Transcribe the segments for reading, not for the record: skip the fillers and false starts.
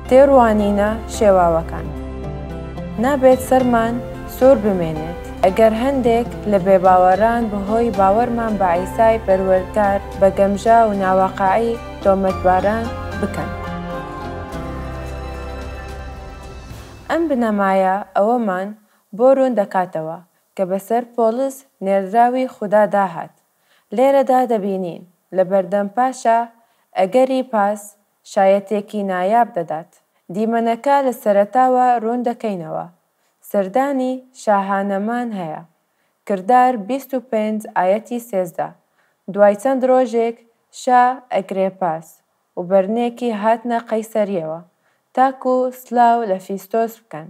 تێڕوانینە شێواوەکان. نابێت سەرمان سوور بمێنێت ئەگەر هەندێک لە بێباوەڕان بەهۆی باوەڕمان بە عیسای پەروەردگار بە گەمژە و ناواقعی تۆمەتباران بکەن. ئەم بنەمایە ئەوەمان بۆ روون دەکاتەوە کە بەسەر پۆڵس نێردراوی خودادا هات. لێرەدا دەبینین لەبەردەم پاشا ئەگەریپاس شایەتێکی نایاب دەدات. دیمەنەکە لە سەرەتاوە روون دەکەینەوە. سەردانی شاهانەمان هەیە. کردار 25 ئایەتی 13 دوای چەند رۆژێک شا ئەگرێپاس و بەرنێکی هاتنە قەیسەرییەوە تاکو سلاو لە فیستۆس بکەن.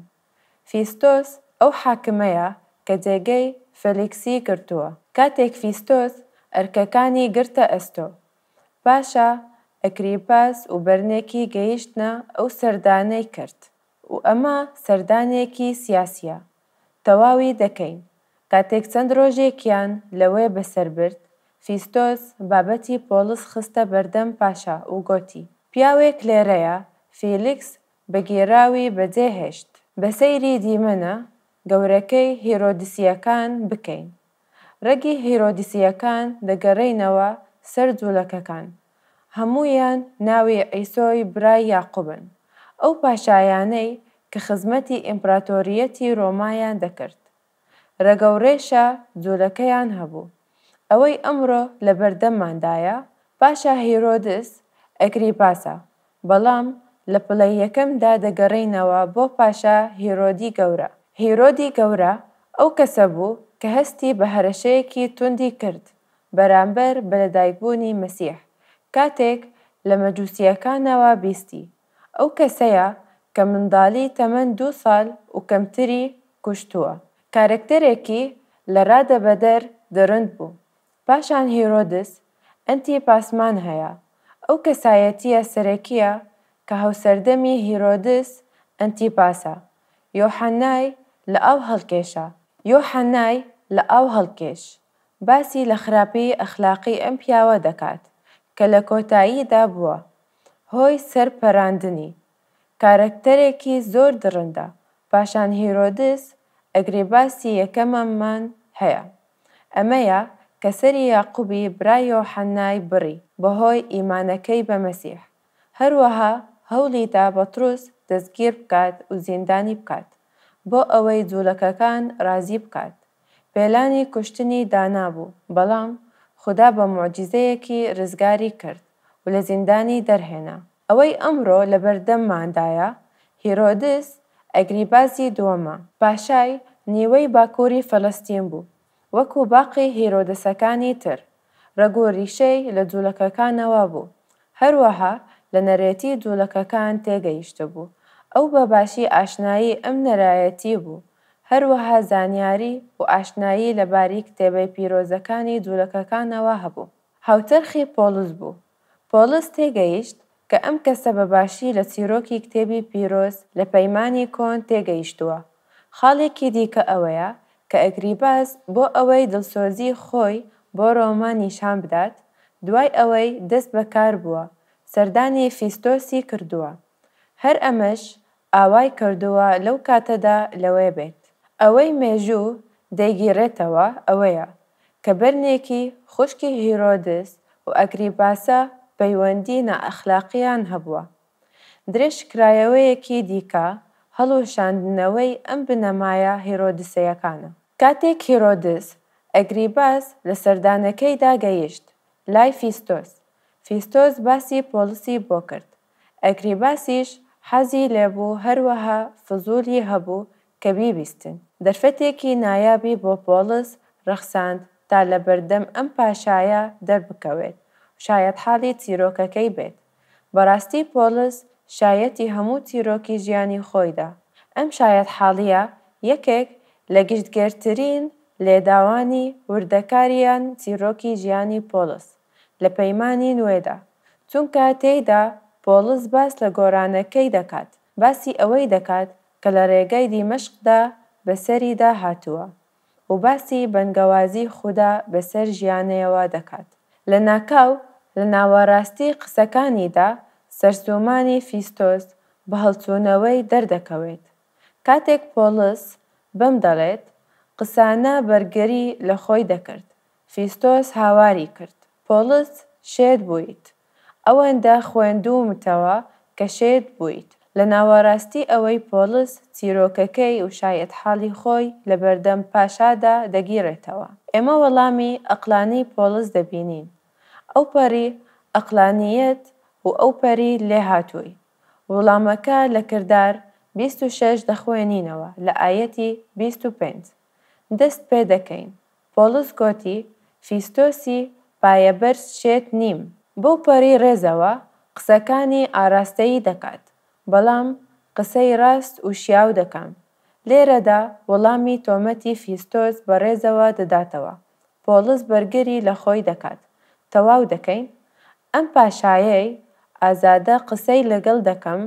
فیستۆس ئەو حاکمەیە کە جێگەی فێلیکسی گرتووە. کاتێک فیستۆس ئەرکەکانی گرتە ئەستۆ، پاشا ئەگریپاس و بەرنێکی گەیشتنە ئەو سەردانەی کرد و ئەمە سەردانێکی سیاسییە. تەواوی دەکەین. کاتێک چەند ڕۆژێکیان لەوێ بەسەر برد، فیستۆس بابەتی پۆڵس خستە بەردەم پاشا و گۆتی، پیاوێک لێرەیە فیلیکس بە گێراوی بەجێ هێشت. بە سەیری دیمەنە گەورەکەی هیرۆدسییەکان بکەین. ڕەگی هیرۆدسییەکان دەگەڕێنەوە سەر جوولەکەکان. هەموویان ناوی عیسۆی برای یاقوبن، ئەو پاشایانەی کە خزمەتی ئیمپراتۆریەتی ڕۆمایان دەکرد. ڕەگەوڕێشە جوولەکەیان هەبوو. ئەوەی ئەمڕۆ لەبەردەمماندایە، پاشا هیرۆدس ئەگریپاسە، بەڵام لە پلەی یەکەمدا دەگەڕێینەوە بۆ پاشا هیرۆدی گەورە. هیرۆدی گەورە ئەو کەسە بوو کە هەستی بە هەرەشەیەکی توندی کرد بەرامبەر بە لەدایکبوونی مەسیح کاتێک لە مەجوسییەکانەوە بیستی. ئەو کەسەیە کە منداڵی تەمەن دوو ساڵ و کەمتری کوشتووە. کارەکتەرێکی لە رادەبەدەر دڕند بوو. پاشان هیرۆدس ئەنتیپاسمان هەیە، ئەو کەسایەتییە سەرەکییە کە هاوسەردەمی هیرۆدس ئەنتیپاسە، یۆحەنای لە ئاو هەڵکێشا. یۆحەنای لە ئاو هەڵکێش باسی لە خراپیی ئەخلاقی ئەم پیاوە دەکات کە لە کۆتاییدا بووە هۆی سەر پەراندنی. کارەکتەرێکی زۆر دڕندە. پاشان هیرۆدس ئەگریباسی یەکەممان هەیە. ئەمەیە کە سەری یاقوبی برای یۆحەنای بڕی بەهۆی ئیمانەکەی بە مەسیح. هەروەها هەوڵی دا بەتروس دەستگیر بکات و زیندانی بکات بۆ ئەوەی جوولەکەکان ڕازی بکات. پێلانی کوشتنی دانابوو، بەڵام خودا بە موعجیزەیەکی ڕزگاری کرد و لە زیندانی دەرهێنا. ئەوەی ئەمڕۆ لەبەردەمماندایە هیرۆدس ئەگریباسی دووەمە. پاشای نیوەی باکووری فەلەستین بوو، وەکو باقی هیرۆدسەکانی تر، ڕەگ و ڕیشەی لە جوولەکەکانەوە بوو، هەروەها لە نەرێتی جوولەکەکان تێگەیشتبوو. ئەو بە باشی ئاشنایی ئەم نەرایەتی بوو، هەروەها زانیاری و ئاشنایی لە باری کتێبە پیرۆزەکانی جوولەکەکانەوە هەبوو. هاوچەرخی پۆڵس بوو. پۆڵس تێگەیشت کە ئەم کەسە بە باشی لە چیرۆکی کتێبی پیرۆز لە پەیمانی کۆن تێگەیشتووە. خاڵێکی دیکە ئەوەیە کە ئەگریباس بۆ ئەوەی دڵسۆزی خۆی بۆ ڕۆما نیشان بدات، دوای ئەوەی دەست بە کار بووە، سەردانی فیستۆسی کردووە. هەر ئەمەش ئاوای کردووە لەو کاتەدا لەوێ بێت. ئەوەی مێژوو دەیگیڕێتەوە ئەوەیە کە بەرنێکی خوشکی هیرۆدس و ئەگریپاسە پەیوەندی نائەخلاقییان هەبووە. درێژکرایەوەیەکی دیکە هەڵوەشاندنەوەی ئەم بنەمایە هیرۆدسەیەکانە. کاتێک هیرۆدس ئەگریپاس لە سەردانەکەیدا گەیشت لای فیستۆس، فیستۆس باسی پۆڵسی بۆ کرد. ئەگریباسیش حەزی لێبوو هەروەها فزولی هەبوو کە بیبیستن. دەرفەتێکی نایابی بۆ پۆڵس ڕەخساند تا لەبەردەم ئەم پاشایە دەربکەوێت و شایەتحاڵی چیرۆکەکەی بێت. بەڕاستی پۆڵس شایەتی هەموو چیرۆکی ژیانی خۆی دا. ئەم شایەتحاڵییە یەکێک لە گشتگیرترین لێداوانی وردەکارییان چیرۆکی ژیانی پۆڵس لە پەیمانی نوێدا، چونکە تێیدا پۆڵس باس لە گۆڕانەکەی دەکات، باسی ئەوەی دەکات کە لە ڕێگای دیمەشقدا بەسەریدا هاتووە و باسی بەنگەوازی خودا بەسەر ژیانەیەوە دەکات. لەناکاو لە ناوەڕاستی قسەکانیدا سەرسوومانی فیستۆس بە هەڵچوونەوەی دەردەکەوێت. کاتێک پۆڵس بەم دەڵێت قسانە بەرگری لە خۆی دەکرد، فیستۆس هاواری کرد، پۆڵس شێت بوویت! ئەوەندە خوێندوومتەوە کە شێت بوویت. لە ناوەڕاستی ئەوەی پۆڵس چیرۆکەکەی و شایەتحاڵی خۆی لەبەردەم پاشادا دەگیڕێتەوە. ئێمە وەڵامی ئەقڵانی پۆڵس دەبینین. ئەوپەڕی ئەقڵانییەت و ئەوپەری لێهاتووی. وڵامەکە لە کردار 26 دەخوێنینەوە لە ئایەتی 25 دەست پێ دەکەین. پۆڵس گۆتی، فیستۆسی پایەبەرز شێت نیم. بەوپەڕی ڕێزەوە قسەکانی ئاڕاستەی دەکات، بەڵام قسەی ڕاست و شیاو دەکەم. لێرەدا وەڵامی تۆمەتی فیستۆس بە ڕێزەوە دەداتەوە. پۆڵس بەرگری لە خۆی دەکات. تەواو دەکەین؟ ئەم پاشایەی ئازادە قسەی لەگەڵ دەکەم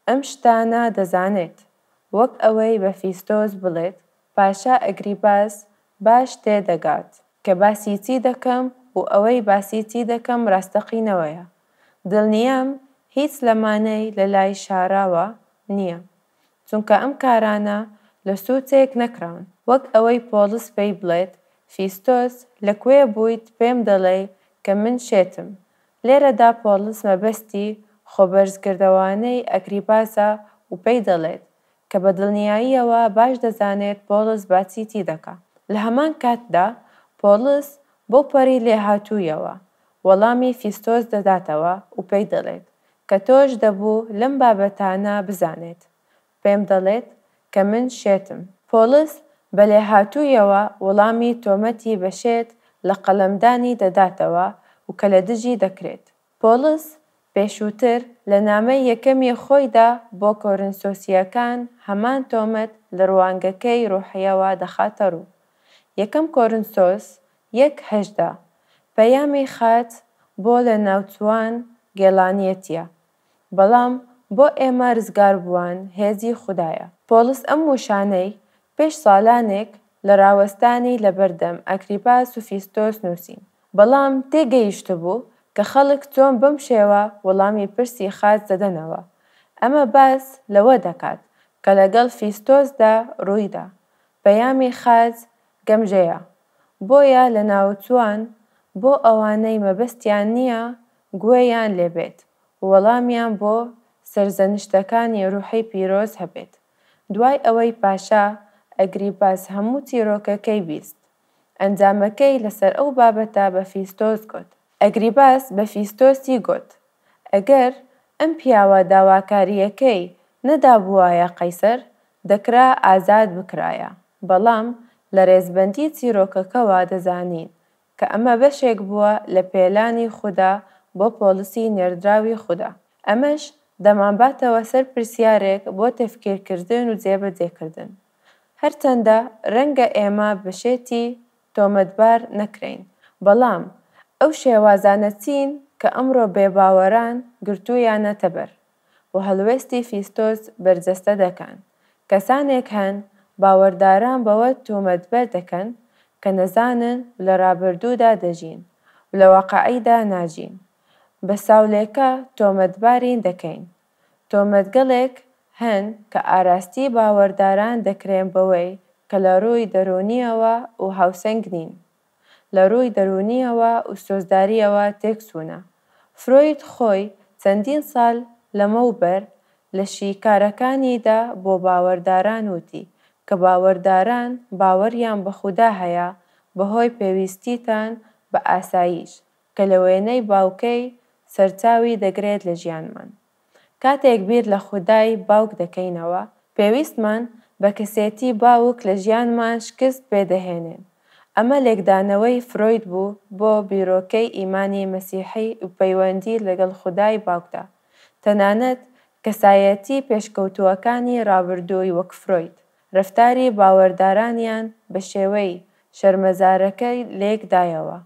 ئەم شتانە دەزانێت. وەک ئەوەی بە فیستۆس بڵێت، پاشا ئەگریپاس باش تێدەگات کە باسی چی دەکەم و ئەوەی باسی چی دەکەم ڕاستەقینەوەیە. دڵنیام هیچ لەمانەی لەلای شاراوە نییە، چونکە ئەم کارانە لە سوچێک نەکراون. وەک ئەوەی پۆڵس پێی بڵێت، فیستۆس، لە کوێ بوویت پێم دەڵێی کە من شێتم؟ لێرەدا پۆڵس مەبەستی خۆبەرزکردەوانەی ئەگریپاسە و پێی دەڵێت کە بە دڵنیاییەوە باش دەزانێت پۆڵس باسی چی دەکا. لە هەمان کاتدا پۆڵس بەوپەڕی لێهاتوویەوە وەڵامی فیستۆس دەداتەوە و پێی دەڵێت کە تۆش دەبوو لەم بابەتانە بزانێت. پێم دەڵێت کە من شێتم. پۆڵس بە لێهاتوویەوە وەڵامی تۆمەتی بە شێت لە قەڵەمدانی دەداتەوە و کە لە دژی دەکرێت. پۆڵس پێشووتر لە نامەی یەکەمی خۆیدا بۆ کۆرنسۆسییەکان هەمان تۆمەت لە ڕوانگەکەی ڕۆحییەوە دەخاتە ڕوو. یەکەم کۆرنسۆس یەک، 18، پەیامی خاچ بۆ لەناوچووان گێڵانیەتییە، بەڵام بۆ ئێمە ڕزگاربووان هێزی خودایە. پۆڵس ئەم وشانەی پێش ساڵانێک لە ڕاوەستانی لەبەردەم ئەگریپاس و فیستۆس نووسین، بەڵام تێگەیشتبوو کە خەڵک چۆن بەم شێوە وەڵامی پرسی خاچ دەدەنەوە. ئەمە باس لەوە دەکات کە لەگەڵ فیستۆسدا ڕوویدا. پەیامی خاچ گەمژەیە، بۆیە لەناوچووان بۆ ئەوانەی مەبەستیان نییە گوێیان لێبێت و وەڵامیان بۆ سەرزەنشتەکانی ڕوحی پیرۆز هەبێت. دوای ئەوەی پاشا ئەگریپاس هەموو چیرۆکەکەی 20، ئەنجامەکەی لەسەر ئەو بابەتە بە فیستۆس گوت. ئەگریپاس بە فیستۆسی گوت، ئەگەر ئەم پیاوە داواکارییەکەی نەدابووایە قەیسەر، دەکرا ئازاد بکرایە. بەڵام لە ڕێزبەندی چیرۆکەکەوە دەزانین کە ئەمە بەشێک بووە لە پێلانی خودا بۆ پۆڵسی نێردراوی خودا. ئەمەش دەمانباتەوە سەر پرسیارێک بۆ تەفکیرکردن و جێبەجێکردن. هەرچەندە ڕەنگە ئێمە بە شێتی تۆمەتبار نەکرێین، بەڵام ئەو شێوازانە چین کە ئەمڕۆ بێباوەڕان گرتوویانەتە بەر و هەڵوێستی فیستۆس بەرجەستە دەکەن؟ کەسانێک هەن باوەڕداران بەوە تۆمەتبەر دەکەن کە نەزانن و لە ڕابردوودا دەژین و لە واقعیدا ناژین. بە ساولێکە تۆمەتبارین دەکەین. تۆمەتگەلێک هەن کە ئاراستی باوەڕداران دەکرێن بەوەی کە لە ڕووی دەروونییەوە و هاوسەنگ نین. لە ڕووی دەروونییەوە و سۆزدارییەوە تێکچوونە. فرۆید خۆی چەندین ساڵ لەمەوبەر لە شیکارەکانیدا بۆ باوەڕداران وتی کە باوەڕداران باوەڕیان بە خودا هەیە بەهۆی پێویستیتان بە ئاسایش کە لە وێنەی باوکەی سەرچاوی دەگرێت لە ژیانمان. کاتێک بیر لە خودای باوک دەکەینەوە، پێویستمان بە کەسێتی باوک لە ژیانمان شکست پێدەهێنێن. ئەمە لێکدانەوەی فرۆید بوو بۆ بیرۆکەی ئیمانی مەسیحی و پەیوەندی لەگەڵ خودای باوکدا. تەنانەت کەسایەتی پێشکەوتووەکانی ڕابردووی وەک فرۆید، ڕەفتاری باوەڕدارانیان بە شێوەی شەرمەزارەکەی لێک دایەوە.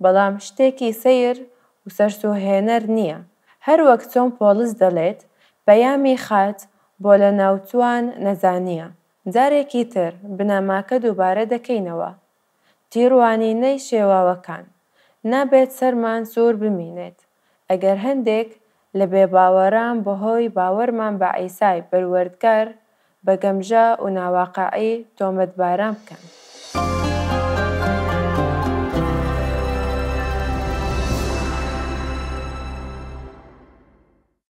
بەڵام شتێکی سەیر و سەرسوڕهێنەر نییە. هەر وەک چۆن پۆڵس دەڵێت، پەیامی خاچ بۆ لەناوچووان نەزانییە. جارێکی تر بنەماکە دووبارە دەکەینەوە. تیڕوانینەی شێواوەکان. نابێت سەرمان سوور بمینێت ئەگەر هەندێک لە بێباوەڕان بەهۆی باوەڕمان بە عیسای پەروەردگار بە گەمژە و ناواقعی تۆمەتباران بکەن.